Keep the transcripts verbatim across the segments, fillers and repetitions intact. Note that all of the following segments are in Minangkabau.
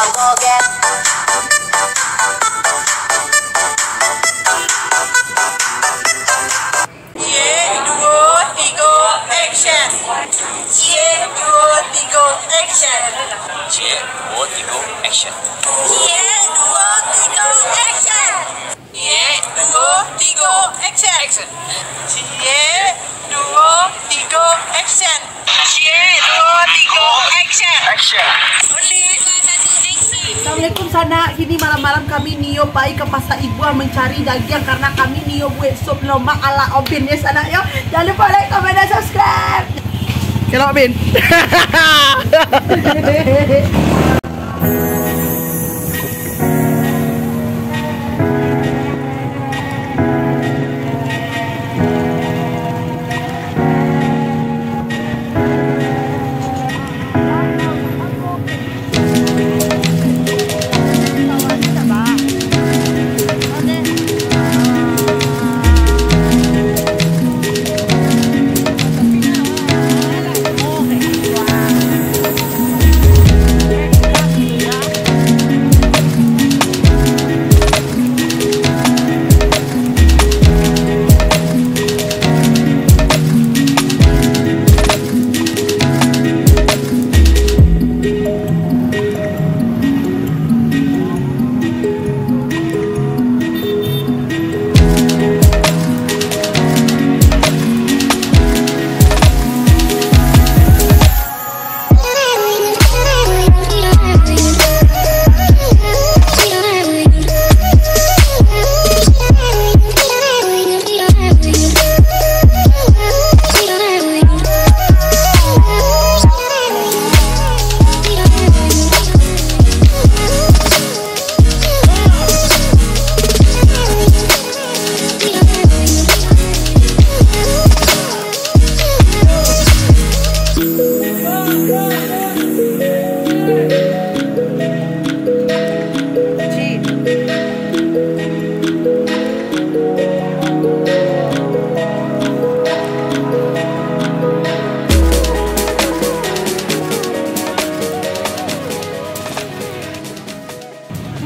Ciek, duo, tigo, action. Ciek, duo, tigo, action. Ciek, duo, tigo, action. Ciek, duo, tigo, action. Ciek, duo, tigo, action. Ciek, duo, tigo, action. Ciek, duo, tigo, action. Action. Assalamualaikum sanak. Kini malam-malam kami nio pai ka Pasar Ibuan mancari dagiang karena kami nio buek sup lomak ala Obin yo sanak yo. Jangan lupa like, komen, dan subscribe. Kelok Bin.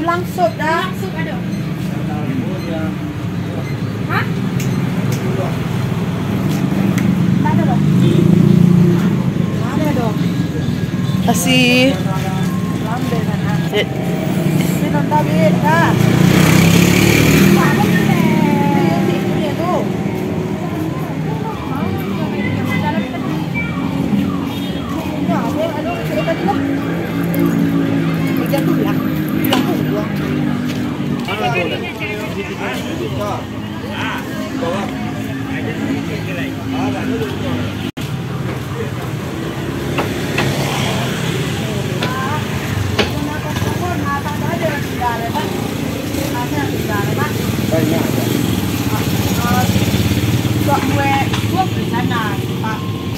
Tulang sup dah. Tulang sup ada. Hah? Tak ada dah. Ada dah. Kasih. Lambe sana. Cik. Ini nonton, Bin, dah. Ini, ini, ini tu.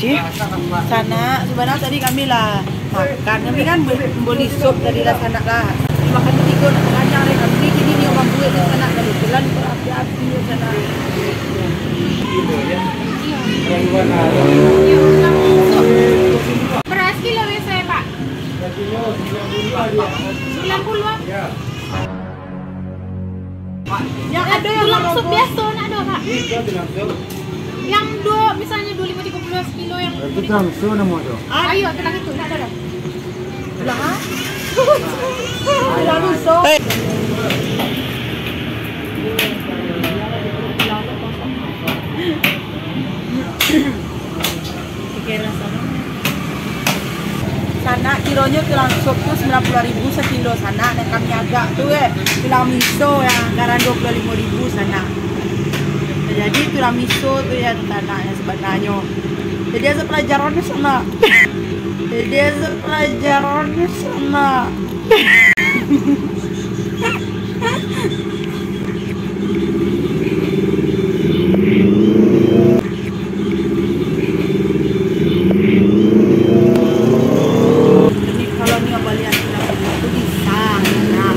Cik, sanak, sabananyo tadi kami lah makan, kami kan be-, boli sup tadi lah sanak lah. Makan tigo nak kanyang deh kami, kini ni urang buek ni sanak, kalau jalan kok api-api sanak. Beras kilo biaso, Pak? Sembilan puluh, ah. Yang ado yang tulang sup biaso, nak ado, Pak? Yang duo, misalnyo duo limo tigo puluh sekilo yang. Itu tulang sup namo tu? Ah, iyo, tulang itu, nak ado, dah. Tulang, ah? Tulang sup. Sanak, kironyo tulang sup tu sambilan puluah ribu sakilo sanak, nan kami agak tu, eh, tulang miso yang anggaran duo puluah limo ribu sanak. Jadi tulang miso tu yang sanak yang sabananyo. Jadi asa palajaran tu sanak. Jadi asa palajaran tu sanak. Jadi kalau nio balian tu bisa, nah.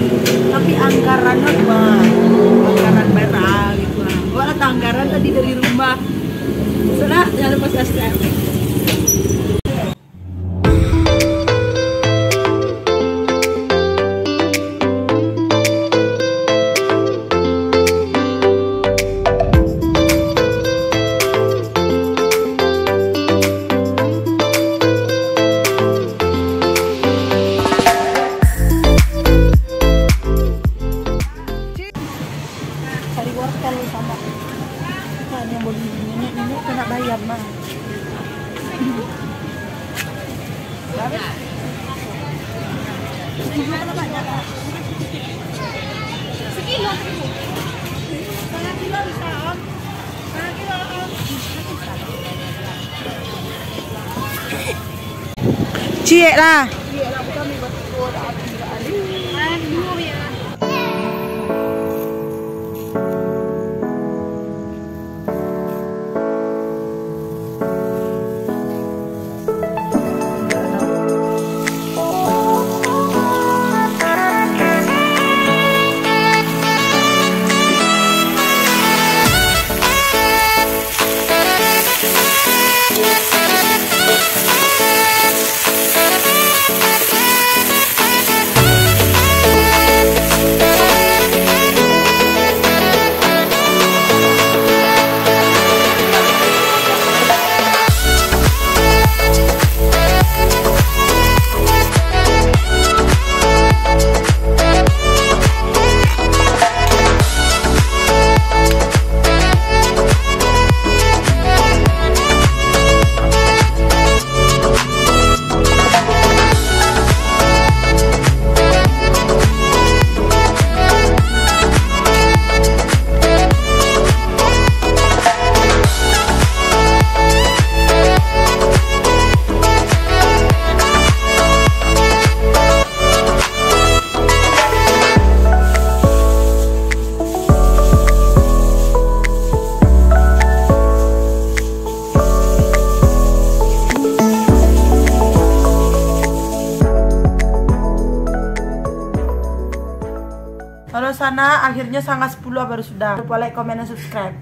Tapi anggarannyo mah, anggaran bara gitu lah. Awak lah anggaran tadi dari rumah. Sanak, jangan lupa subscribe. Ciek lah. Halo sanak, akhirnyo sanga sapuluah baru sudah. Lupa like, komen, dan subscribe.